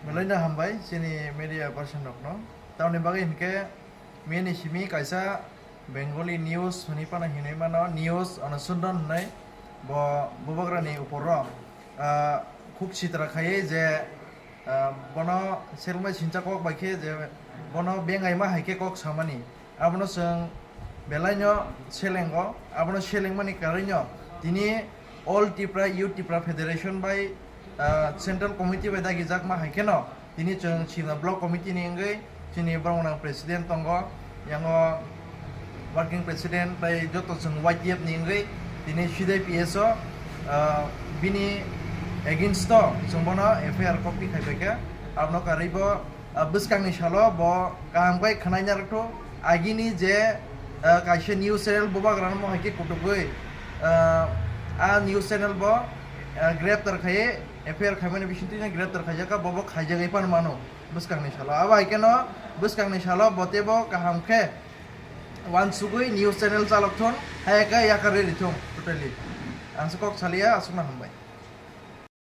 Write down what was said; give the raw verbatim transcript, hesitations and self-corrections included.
Belai no hambai chini media person rokno. Tamoni bagwi hinkhe mini simi kaisa Bengali news hwnwi phano hinwi mano, news Anusundon hwnwi bo bubagrani uporo, ah, khuk sitra khaiwi je, ah, bono selengmai sincha kok bai khe je bono bengaima hai khe kok samani. Abono chwng belaino selengo, abono selengmani karwino tini All Tripura Youth Tripura Federation bai, ah, Central Committee bai dagijakma hai kheno tini chwng Sima Block Committee ni wngwi chini borok gwnang President tongo, yango Working President bai joto chwng Y T F ni wngwi tini sidai P S o, ah, bini against o chwng bono F I R copy khai bai kha. Abono karwi bo, ah, bwskangni salo bo kaham khe khwnaina rwkthok. Agini je, ah, kaisa news channel bubagrano mo hai khe kutugwi, ah, a news channel bo, ah, greptar khaiwi F I R khaimani bisingtwi greptar khaijakha, bo bo khaijagwi phano mano bwskangni salo. Abo hai kheno bwskangni salo bo teibo kaham khe uansugwi news channel chalok thung, hai khe yakarwi rithung totally. Ang se kok salia, aswkno hambai.